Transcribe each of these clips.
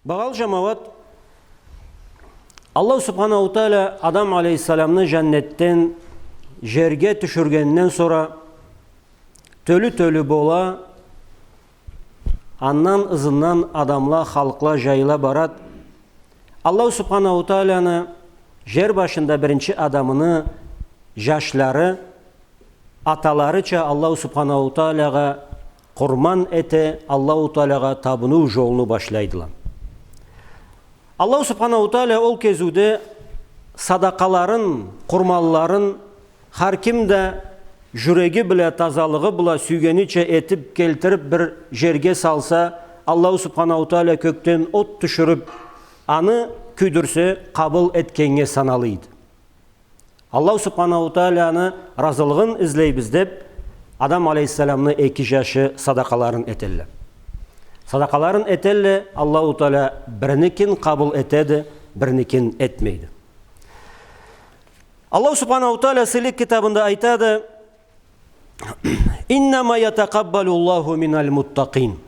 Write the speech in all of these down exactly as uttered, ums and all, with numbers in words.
Багъалы джамауат, Аллаху Субханаху Тааля Адам алейхиссаламны джаннетден джерге тюшюргенинден сора тёлю-тёлю бола, андан ызындан адамла, халкъла джайыла барад. Аллаху Субханаху Тааляны джер башында биринчи адамыны джашлары аталарыча Аллаху Субханаху Таалягъа къурман эте, Аллаху Таалягъа табыныу джолуну башлайдыла. Аллаху Субханаху Тааля ол кезиуде садакъаларын, къурманларын хар ким да джюреги бла, тазалыгъы бла, сюйгенича этиб, келтириб бир джерге салса, Аллаху Субханаху Тааля кёкден от тюшюрюб, аны кюйдюрсе, къабыл этгеннге саналыйды. Аллаху Субханаху Тааляны разылыгъын излейбиз деб, Адам алейхиссаламны эки джашы садакъаларын этелле. Садакъаларын этелле, Аллаху Тааля бирникин къабыл этеди, бирникин этмейди. Аллаху Субханаху Тааля сыйлы китабында айтады: «Иннама ятакъаббалуллаху миналь муттакъин».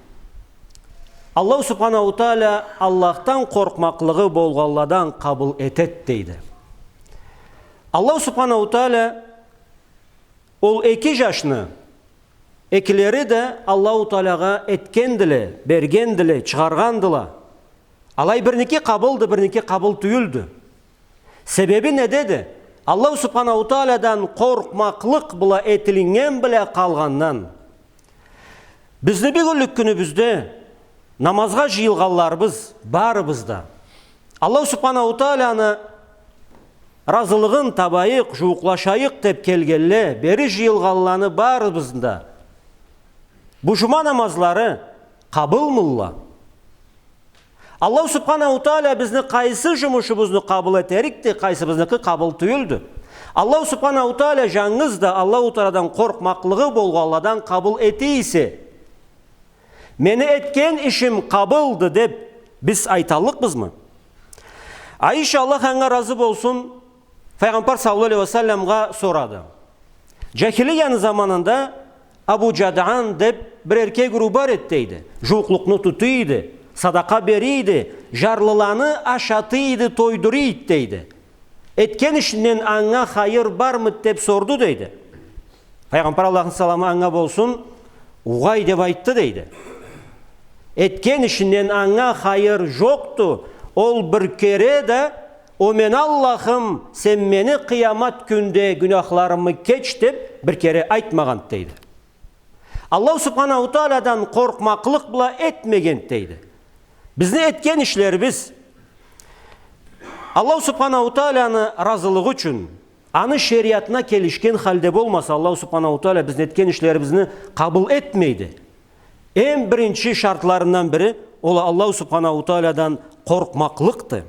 Аллаху Субханаху Тааля Аллахдан къоркъмакълыгъы болгъанладан къабыл этед, дейди. Аллаху Субханаху Тааля ол эки джашны, экилери да Аллаху Таалягъа этгендиле, бергендиле, чыгъаргъандыла. Алай бирники къабылды, бирники къабыл тюйюлдю. Себеби недеди? Аллаху Субханаху Таалядан къоркъмакълыкъ бла этилиннген бла къалгъандан. Бизни бюгюнлюк кюнюбюзде намазгъа джыйылгъанларыбыз барыбыз да, Аллаху Субханаху Тааляны разылыгъын табайыкъ, джууукълашайыкъ деб келгенле, бери джыйылгъанланы барыбызны да бу джума намазлары къабылмыла? Аллаху Субханаху Тааля бизни къайсы джумушубузну къабыл этерикди, къайсыбызныкъы къабыл тюйюлдю? Аллаху Субханаху Тааля джангыз да Аллаху Таалядан къоркъмакълыгъы болгъанладан къабыл эте эсе, мени этген ишим къабылды деб биз айталлыкъбызмы? Айша, Аллах анга разы болсун, Файгъамбар саллаллаху алейхи ва салламгъа сорады. Джахилияны заманында Абу Джадъан деб бир эркек уруу бар эди, дейди. Джууукълукъну тута эди, садакъа бера эди, джарлыланы ашата эди, тойдура эди, дейди. Этген ишинден анга хайыр бармыды деб сорду, дейди. Файгъамбар, Аллахны саламы анга болсун, угъай деб айтды, дейди. Этген ишинден анга хайыр джокъду, ол бир кере да, о мени Аллахым, сен мени къыямат кюнде гюнахларымы кеч деб бир кере айтмагъанды, дейди. Аллаху Субханаху Таалядан къоркъмакълыкъ бла этмегенди, дейди. Бизни этген ишлерибиз Аллаху Субханаху Тааляны разылыгъы ючюн, аны шериатына келишген халде болмаса, Аллаху Субханаху Тааля бизни этген ишлерибизни къабыл этмейди. Эм биринчи шартларындан бири ол Аллаху Субханаху Таалядан къоркъмакълыкъды.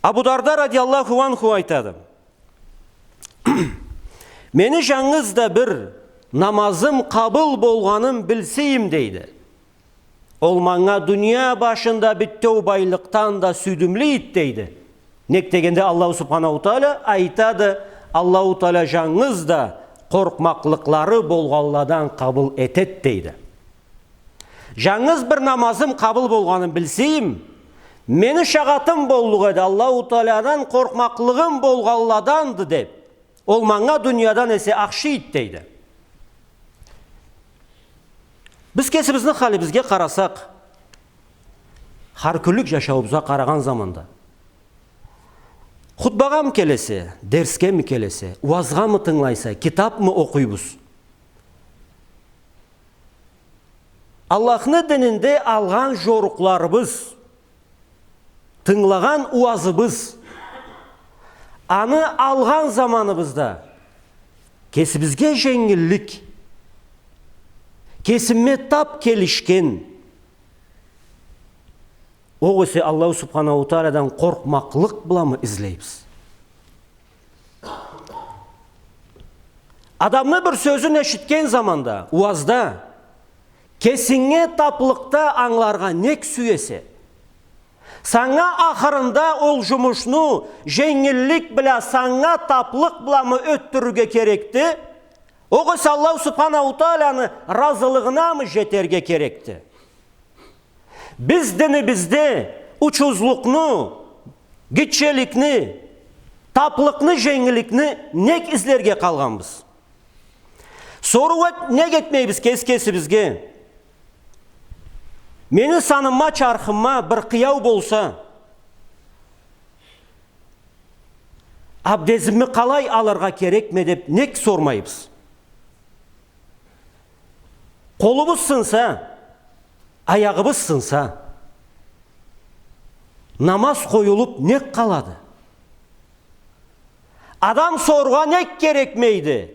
Абу Дарда радияллаху анху айтады: «Мени джангыз да бир намазым къабыл болгъанын билсейим, — дейди, — ол манга дуния башында битеу байлыкъдан да сюйдюмлю эди», — дейди. Нек дегенде Аллаху Субханаху Тааля айтады, Аллаху Тааля джангыз да къоркъмакълыкълары болгъанладан къабыл этед, дейди. Джангыз бир намазым къабыл болгъанын билсейим, мени шагъатым боллукъ эди Аллаху Таалядан къоркъмакълыгъым болгъанладанды деб. Ол манга дуниядан эсе ахшы эди, дейди. Биз кесибизни халибизге къарасакъ, хар кюнлюк джашауубузгъа къарагъан заманда, хутбагъамы келесе, дерсгеми келесе, уазгъамы тынгылайса, китабмы окъуйбуз? Аллахны дининде алгъан джорукъларыбыз, тынгылагъан уазыбыз, аны алгъан заманыбызда кесибизге дженгиллик, кесиме тап келишген, огъесе Аллаху Субханаху Таалядан къоркъмакълыкъ бламы излейбиз? Адамны бир сёзюн эшитген заманда, уазда, кесинге таплыкъда ангыларгъа нек сюесе? Санга ахырында ол джумушну дженгиллик бла, санга таплыкъ бламы ётдюрюрге керекди? Огъесе Аллаху Субханаху Тааляны разылыгъынамы джетерге керекди? Биз динибизде учузлукъну, гитчеликни, таплыкъны, женгилликни нек излерге къалгъанбыз? Соруу эт-, нек этмейбиз кес-кесибизге? Мени саныма, чархыма бир къыяу болса, абдезими къалай алыргъа керекме деп нек сормайбыз? Къолубуз сынса, аягъыбыз сынса, намаз къоюлуп нек къалады? Адам соргъа нек керекмейди?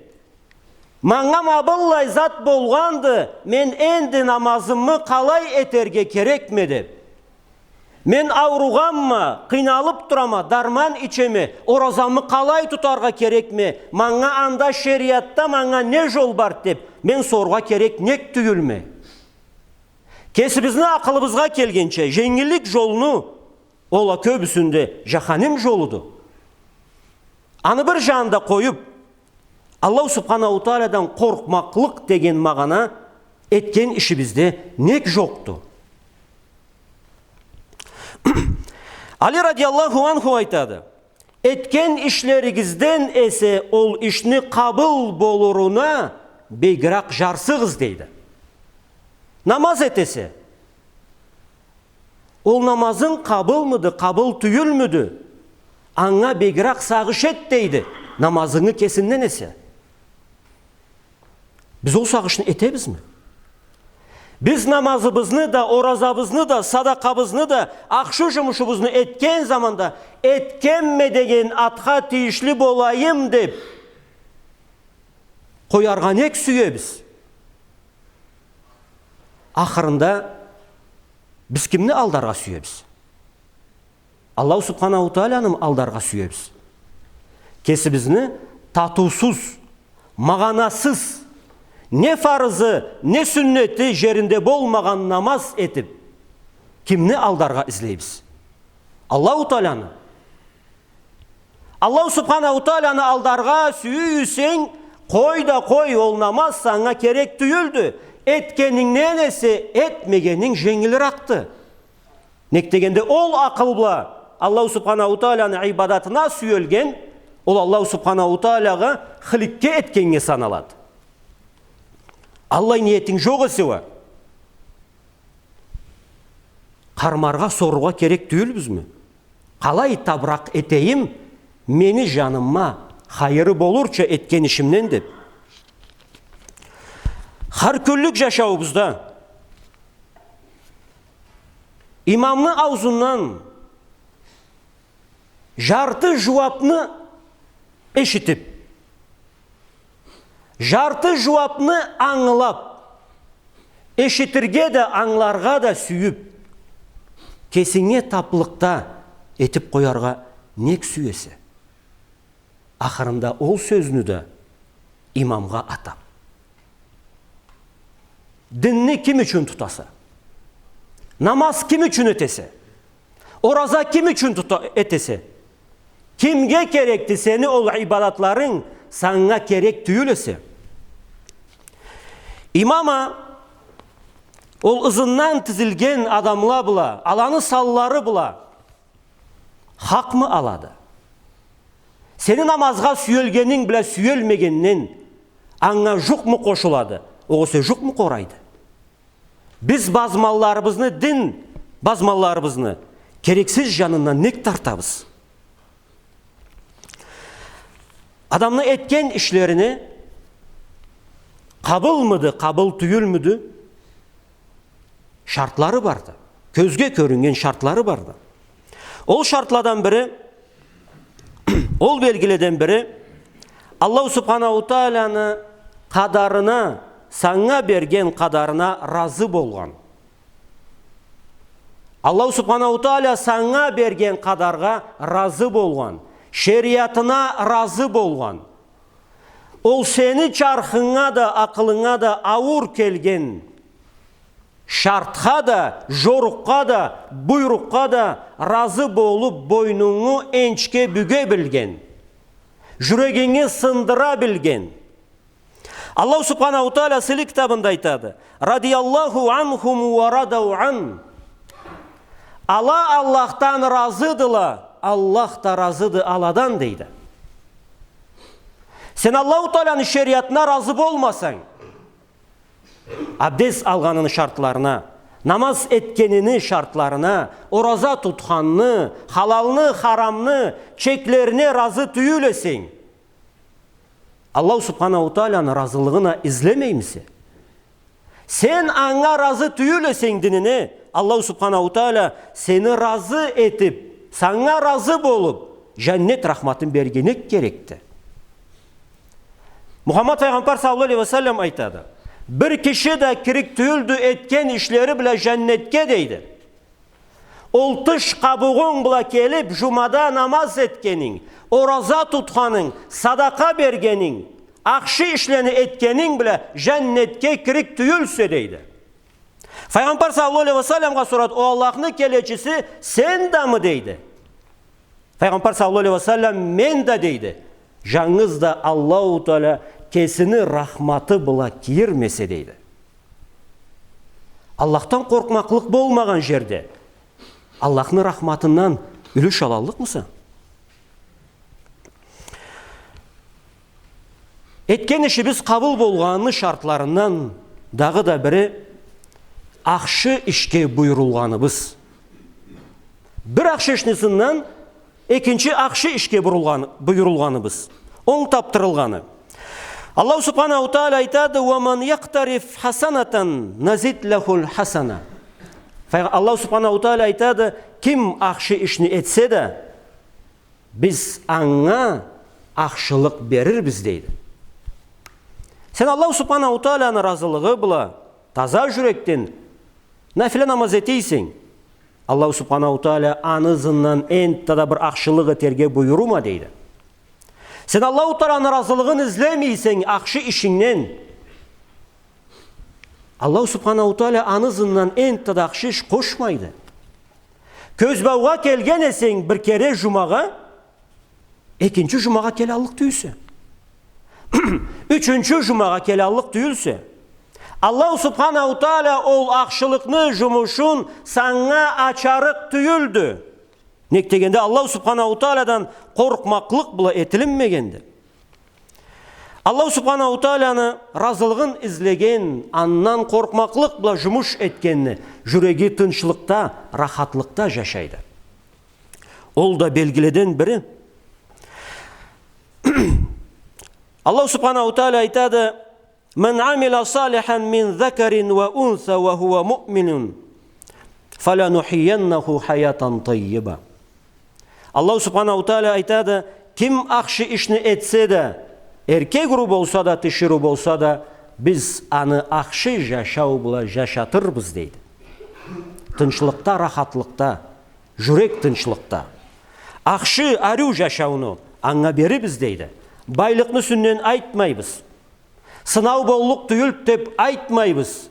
Манга ма быллай зат болгъанды, мен энди намазымы къалай этерге керекме деп. Мен ауругъанма, къыйналып турама, дарман ичеме, оразамы къалай тутаргъа керекме, манга анда шериатда манга не жол бар деп, мен соргъа керек нек тюйюлме? Кесибизни акъылыбызгъа келгенча, женгиллик жолну, ол а кёбюсюнде жаханим жолуду. Аны бир жанында къоюп, Аллаху Субханаху Тааладан къоркъмакълыкъ деген магъана этген ишибизде нек жокъду? Али радияллаху анху айтады: «Этген ишлеригизден эсе ол ишни къабыл болуруна бегирек жарсыгъыз», — дейди. Намаз этесе, ол намазынг къабылмыды, къабыл тюйюлмюдю? Анга бегирек сагъыш эт, дейди, намазынгы кесинден эсе. Биз ол сагъышны этебизми? Биз намазыбызны да, оразабызны да, садакъабызны да, ахшы жумушубузну этген заманда, этгенме деген атха тийишли болайым деп, къояргъа нек сюебиз? Ахырында биз кимни алдаргъа сюебиз? Аллаху Субханаху Тааланы алдаргъа сюебиз. Кесибизни татыусуз, магъанасыз, не фарызы, не сюннети жеринде болмагъан намаз этип, кимни алдаргъа излейбиз? Аллаху Тааланы. Аллаху Субханаху Тааланы алдаргъа сюйюсенг, къой да къой, ол намаз санга керек тюйюлдю. Этгенингден эсе этмегенинг женгилирекди. Нек дегенде, ол акъыл бла Аллаху Субханаху Тааланы ибадатына сюелген, ол Аллаху Субханаху Таалагъа хыликке этгеннге саналады. Аллай ниетинг жокъ эсе уа, къармаргъа, сорургъа керек тюйюлбюзмю? Къалай табыракъ этейим, мени жаныма хайыры болурча этген ишимден деп. Хар кюнлюк жашауубузда имамны аузундан жарты жууапны эшитип, жарты жууапны ангылап, эшитирге да, ангыларгъа да сюйюп, кесинге таплыкъда этип къояргъа нек сюесе? Ахырында ол сёзню да имамгъа атап. Динни ким ючюн тутаса? Намаз ким ючюн этесе? Ораза ким ючюн тута-, этесе? Кимге керекди сени ол ибадатларынг, санга керек тюйюл эсе? Имам а ол ызындан тизилген адамла бла, аланы санлары бла хакъмы алады? Сени намазгъа сюелгенинг бла сюелмегенинг анга жукъму къошулады, огъесе жукъму къорайды? Биз базманларыбызны, дин базманларыбызны керексиз жанындан нек тартабыз? Адамны этген ишлерине къабылмыды, къабыл тюйюлмюдю? Шартлары барды. Кёзге кёрюннген шартлары барды. Ол шартладан бири, ол белгиледен бири, Аллаху Субханаху Тааланы къадарына, санга берген къадарына разы болгъан. Аллаху Субханаху Таала санга берген къадаргъа разы болгъан, шериатына разы болгъан. Ол сени чархынга да, акъылынга да ауур келген шартха да, жорукъгъа да, буйрукъгъа да разы болуп, бойнунгу энчге бюге билген, жюрегинги сындыра билген. Аллаху Субханаху Таала сыйлы китабында айтады: «Радияллаху анхум ва радау ан». Ала Аллахдан разыдыла, Аллах да разыды аладан, дейди. Сен Аллаху Тааланы шериатына разы болмасанг, абдез алгъаныны шартларына, намаз этгенини шартларына, ораза тутханны, халалны, харамны чеклерине разы тюйюл эсенг, Аллаху Субханаху Тааланы разылыгъын излемеймисе? Сен анга разы тюйюл эсенг динине, Аллаху Субханаху Таала сени разы этип, санга разы болуп, жаннет рахматын бергени керекди. Мухаммад файгъамбар саллаллаху алейхи ва саллам айтады: «Бир киши да кирик тюйюлдю этген ишлери бла жаннетге», — дейди. Ол тыш къабугъунг бла келип, жумада намаз этгенинг, ораза тутханынг, садакъа бергенинг, ахшы ишлени этгенинг бла жаннетге кирик тюйюлсе, дейди. Файгъамбар саллаллаху алейхи ва салламгъа сорады: «О Аллахны келечиси, сен дами?» — дейди. Файгъамбар саллаллаху алейхи ва саллам: «Мен да», — дейди. «Жангыз да Аллаху Таала кесини рахматы бла кийирмесе», — дейди. Аллахдан къоркъмакълыкъ болмагъан жерде Аллахны рахматындан юлюш алаллыкъмыса? Этген ишибиз къабыл болгъаныны шартларындан дагъыда бири — ахшы ишге буюрулгъаныбыз. Бир ахшы ишни ызындан экинчи ахшы ишге бурулгъан-, буюрулгъаныбыз, онг тапдырылгъаны. Аллаху Субханаху Таала айтады: «Ва ман якътариф хасанатан назид лахул хасана». Фай-, Аллаху Субханаху Таала айтады: «Ким ахшы ишни этсе да, биз анга ахшылыкъ берирбиз», — дейди. Сен Аллаху Субханаху Тааланы разылыгъы бла таза жюрекден нафила намаз этейсенг, Аллаху Субханаху Таала аны ызындан энтта да бир ахшылыкъ этерге буюрма, дейди. Сен Аллаху Тааланы разылыгъын излемейсенг ахшы ишингден, Аллаху Субханаху Таала аны ызындан энтта да ахшы иш къошмайды. Кёзбаугъа келген эсенг бир кере жумагъа, экинчи жумагъа келаллыкъ тюйюлсе, ючюнчю жумагъа келаллыкъ тюйюлсе, Аллаху Субханаху Таала ол ахшылыкъны жумушун санга ачарыкъ тюйюлдю. Нек дегенде, Аллаху Субханаху Тааладан къоркъмакълыкъ бла этилинмегенди. Аллаху Субханаху Тааланы разылыгъын излеген, андан къоркъмакълыкъ бла жумуш этгенни, жюреги тынчлыкъда, рахатлыкъда жашайды. Ол да белгиледен бири. Аллаху Субханаху Таала айтады: «Ман амила салихан мин закарин ва унса ва хува муъминун, фаланухияннаху хаятан таййиба». Аллаху Субханаху Таала айтады: «Ким ахшы ишни этсе да, эркек уру болса да, тиширыу болса да, биз аны ахшы жашау бла жашатырбыз», — дейди. Тынчлыкъда, рахатлыкъда, жюрек тынчлыкъда. Ахшы, ариу жашауну анга берирбиз, дейди. Байлыкъны юсюнден айтмайбыз. Сынау боллукъ тюйюлдю деп айтмайбыз.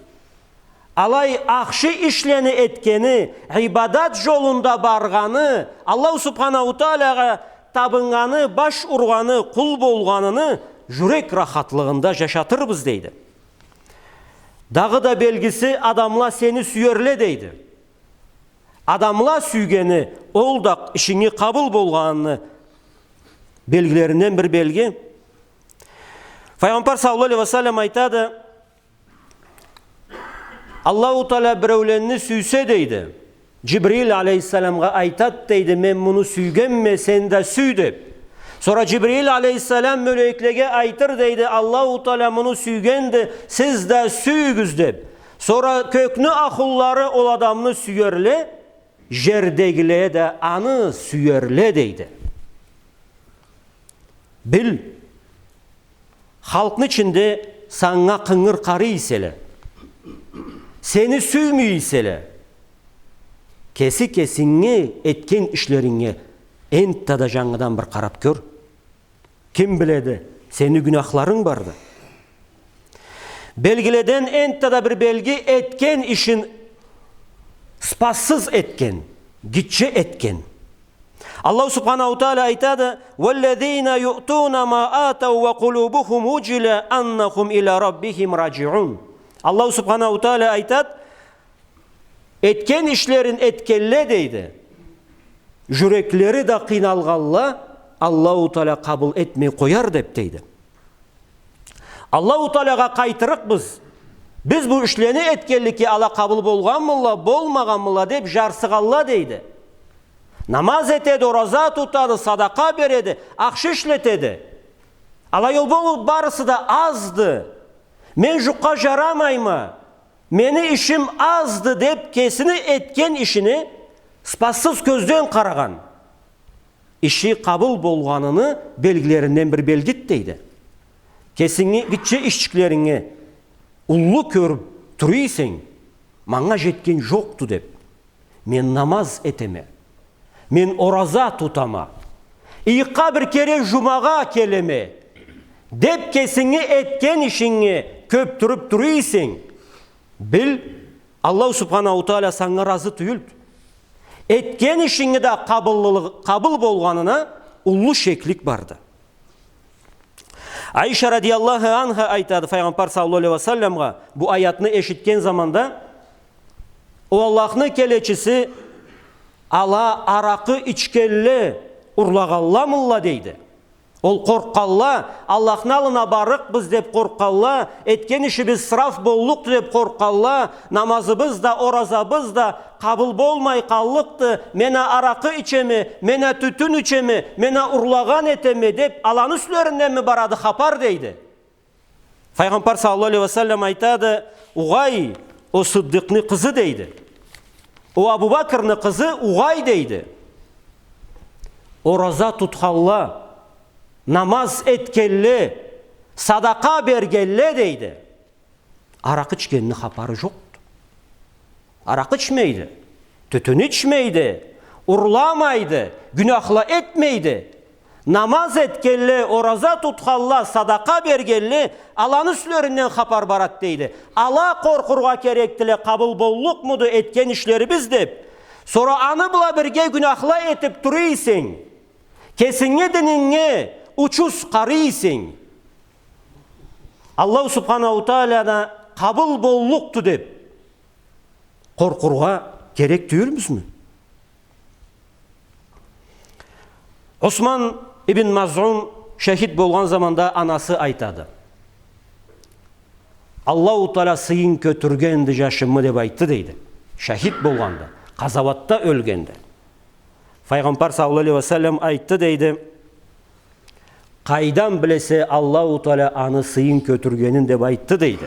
Алай ахшы ишлени этгени, ибадат жолунда баргъаны, Аллаху Субханаху Таалагъа табыннганы, баш ургъаны, къул болгъаныны жюрек рахатлыгъында жашатырбыз, дейди. Дагъыда белгиси, адамла сени сюерле, дейди. Адамла сюйгени, ол да ишинги къабыл болгъаныны белгилеринден бир белги. Файгъамбар саллаллаху алейхи ва саллам айтады: «Аллаху Таала биреуленни сюйсе, — дейди, — Джибрил алейхиссаламгъа айтад, — дейди, — мен муну сюйгенме, сен да сюй», — деп. Сора Джибрил алейхиссалам мёлеклеге айтыр, дейди: «Аллаху Таала муну сюйгенди, сиз да сюйюгюз», — деп. Сора кёкню ахлулары ол адамны сюерле, жердегиле да аны сюерле, дейди. Бил, халкъны ичинде санга къынгыр къарай эселе, сени сюймей эселе, кеси кесинге этген ишлеринге энтта да жангыдан бир къарап кёр. Ким биледи, сени гюнахларынг барды. Белгиледен энтта да бир белги, этген ишин ыспассыз этген, гитче этген. Аллаху Субханаху Таала айтады: «Валлазина юътуна ма атау ва къулубухум уджила аннахум иля раббихим раджиун». Аллаху Субханаху Таала айтады: Этген ишлерин этгенле, дейди, жюреклери да къыйналгъанла, Аллаху Тааля къабыл этмей къояр деб, дейди. Аллаху Тааляга къайтырыкъбыз. Биз бу ишлени этгенликге ала къабыл болгъанмыла, болмагъанмыла деб жарсыгъанла, дейди. Намаз этеди, ораза тутады, садакъа береди, ахшы ишлетеди. Алай ол болуб барысы да азды. Мен жукъгъа жарамайма, мени ишим азды деб, кесини этген ишине сыпатсыз кёзден къарагъан иши къабыл болгъаныны белгилеринден бир белгиди, дейди. Кесинги гитче ишчиклеринге уллу кёрюб тура эсенг, манга жетген жокъду деб. Мен намаз этеме. Мен ораза тутама. Ыйыкъгъа бир кере жумагъа келеме деб, кесинги этген ишинге кёб туруп тура эсенг, бил, Аллаху Субханаху Тааля санга разы тюйюлдю. Этген ишинги да къабыллылыгъ-, къабыл болгъанына уллу шеклик барды. Айша радияллаху анха айтады, Файгъамбар саллаллаху алейхи ва салламгъа бу аятны эшитген заманда: «О Аллахны келечиси, ала аракъы ичгенле урлагъанламылла?» — дейди. Ол къоркъгъанла, Аллахны аллына барыкъбыз деп къоркъгъанла, этген ишибиз сраф боллукъду деп къоркъгъанла, намазыбыз да, оразабыз да къабыл болмай къаллыкъды, мен а аракъы ичеме, мен а тютюн ичеме, мен а урлагъан этеме деп, аланы юслеринденми барады хапар, дейди. Файгъамбар саллаллаху алейхи ва саллам айтады: «Угъай, о Сыддыкъны къызы», — дейди. «О Абу Бакрны къызы, угъай», — дейди. Ораза тутханла, намаз этгенле, садакъа бергенле, дейди, аракъы ичгенини хапары жокъду. Аракъы ичмейди, тютюн ичмейди, урламайды, гюняхла этмейди. Намаз этгенле, ораза тутханла, садакъа бергенле, аланы юслеринден хапар барад, дейди. Ала къоркъургъа керекдиле, къабыл боллукъмуду этген ишлерибиз деп. Сора аны бла бирге гюняхла этип тура эсенг, кесинги дининге учуз къарай эсенг, Аллаху Субханаху Тааля да къабыл боллукъду деп къоркъургъа керек тюйюлмюзмю? Усман ибн Мазъун шахид болгъан заманда анасы айтады: «Аллаху Тааля сыйын кётюргенди жашымы», — деп айтды, дейди. Шахид болгъанда, къазауатда ёлгенде. Файгъамбар саллаллаху алейхи ва саллам айтды, дейди: «Къайдан билесе Аллаху Тааля аны сыйын кётюргенин?» — деп айтды, дейди.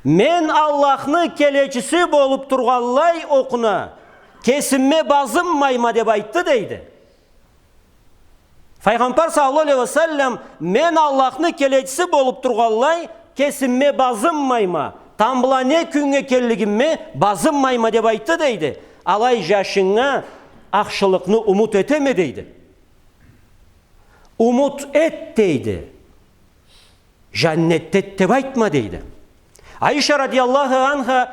«Мен Аллахны келечиси болуп тургъанлай окъуна кесимме базынмайма», — деп айтды, дейди. Файгъамбар саллаллаху алейхи ва саллам: «Мен Аллахны келечиси болуп тургъанлай кесимме базынмайма, тамбла не кюннге келлигимме базынмайма», — деп айтды, дейди. Алай жашынга ахшылыкъны умут этеме, дейди. Умут эт, дейди. Жаннетде деп айтма, дейди. Айша радияллаху анха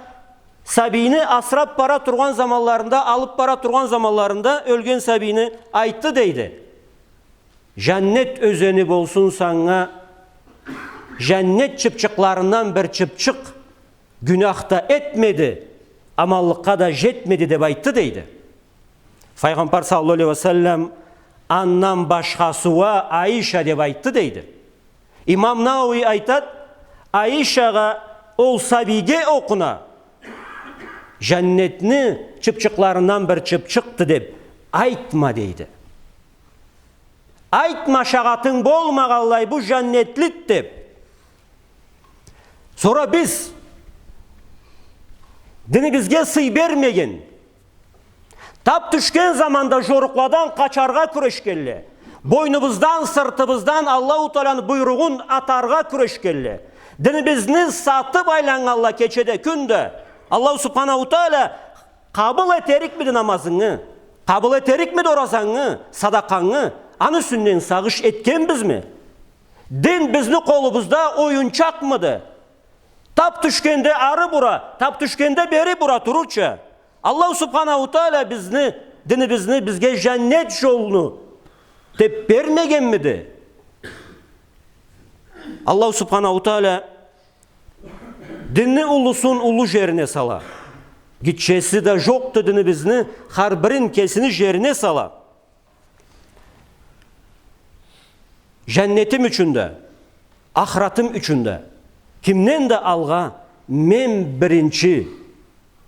сабийни асырап бара тургъан заманларында, алып бара тургъан заманларында ёлген сабийни айтды, дейди: «Жаннет ёзени болсун санга жаннет чыпчыкъларындан бир чыпчыкъ, гюнях да этмеди, аманлыкъгъа да жетмеди», — деп айтды, дейди. Файгъамбар саллаллаху алейхи ва саллам: «Андан башхасы уа, Айша», — деп айтды, дейди. Имам Науауи айтад: «Айшагъа, ол сабийге окъуна жаннетни чыпчыкъларындан бир чыпчыкъды деп айтма», — дейди. Айтма, ашагъатынг болмагъанлай, бу жаннетликди деп. Сора биз динибизге сый бермеген, тап тюшген заманда жорукъладан къачаргъа кюрешгенле, бойнубуздан, сыртыбыздан Аллаху Тааляны буйругъун атаргъа кюрешгенле, динибизни сатып айланнганла кечеде, кюнде. Аллаху Субханаху Тааля къабыл этерикмиди намазынгы? Къабыл этерикмиди оразангы, садакъангы? Аны юсюнден сагъыш этгенбизми? Дин бизни къолубузда оюнчакъмыды? Тап тюшгенде ары бура, тап тюшгенде бери бура турурча, Аллаху Субханаху Тааля бизни, динибизни бизге жаннет жолну деп бермегенмиди? Аллаху Субханаху Тааля динни уллусун уллу жерине сала. Гитчеси да жокъду динибизни, хар бирин кесини жерине сала. Жаннетим ючюн да, ахыратым ючюн да, кимден да алгъа мен биринчи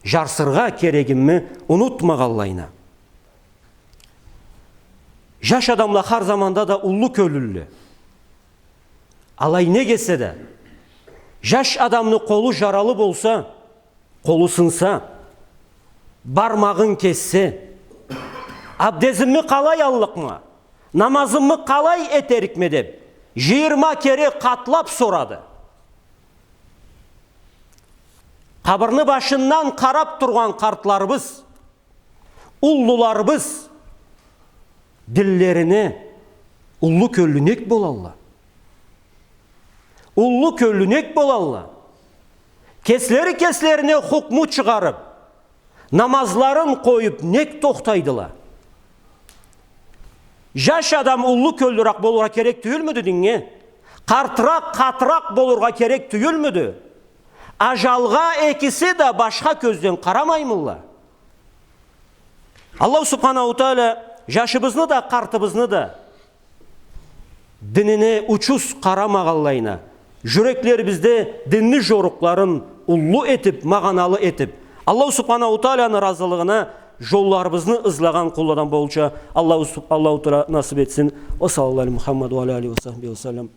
жарсыргъа керегими унутмагъанлайына. Жаш адамла хар заманда да уллу кёллюлле. Алай неге эсе да, жаш адамны къолу жаралы болса, къолу сынса, бармагъын кессе, абдезимми къалай аллыкъма, намазымы къалай этерикме деп, жыйырма кере къатлап сорады. Къабырны башындан къарап тургъан къартларыбыз, уллуларыбыз динлерине уллу кёллю нек болалла? Уллу кёллю нек болалла? Кеслери кеслерине хукму чыгъарып, намазларын къоюп, нек тохтайдыла? Жаш адам уллу кёллюракъ болургъа керек тюйюлмюдю диннге? Къартыракъ, къатыракъ болургъа керек тюйюлмюдю? Ажалгъа экиси да башха кёзден къарамаймылла? Аллаху Субханаху Тааля жашыбызны да, къартыбызны да динине учуз къарамагъанлайына, жюреклерибизде динни жорукъларын уллу этип, магъаналы этип, Аллаху Субханаху Тааляны разылыгъына жолларыбызны ызлагъан къулладан болурча Аллаху Суб-, Аллаху Тааля насып этсин. Ва саллаллаху аля Мухаммад ва аля алихи ва сахбихи ва саллам.